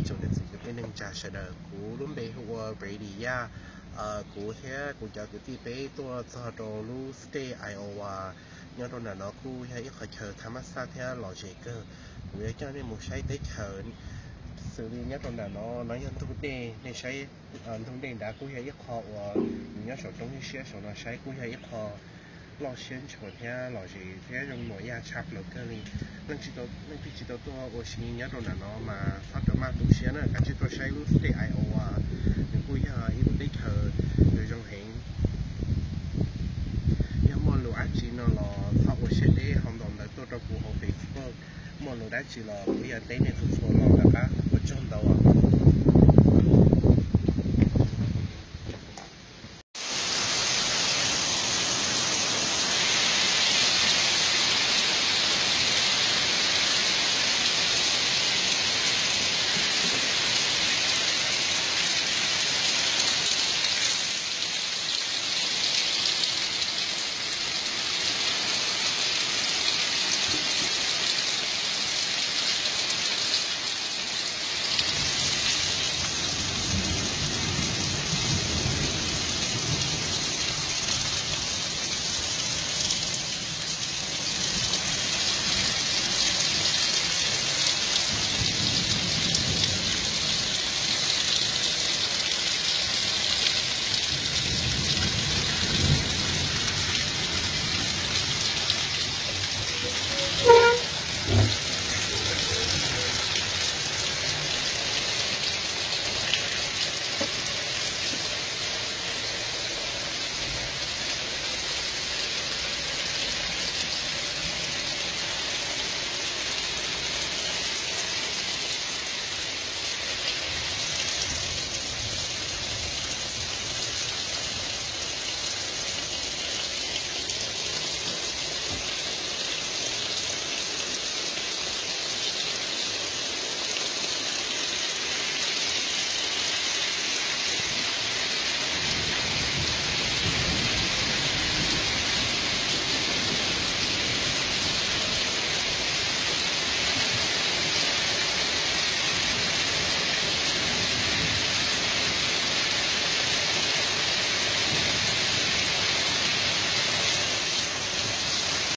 Tsoom niam txiv kwv tij neej tsa sawv daws, kuv lub npe hu ua Brady Yaj. Kuv thiab kuv cov kwv tij peb tuaj txog rau lub state Iowa. Nyob rau nram no kuj yog ib qhov chaw tha mab xaj thiab lom zem kawg. Kuv yuav coj nej mus saib teb chaws xws li nyob rau nram no, no yog ntug dej, nej saib ntug dej nrad kuj yog ib qho uas nyob saum roob siab saum no saib kuj yog ib qho loj siab ntshua thiab lom zem thiab zoo nuam yaj tshaj plaws kawg li. Leej twg tsis tau tuaj ua si nyob rau nram no mas txhob rov maj tu siab na, kav tsij tuaj saib lub state Iowa. Nws kuj yog ib lub teb chaws zoo heev. Yog muaj lus dab tsi no los txhob ua siab deb, ho ntaus ntawv tuaj rau kuv hauv Facebook. Muaj lus dab tsi los kuv yuav teb nej txhua txhua lo.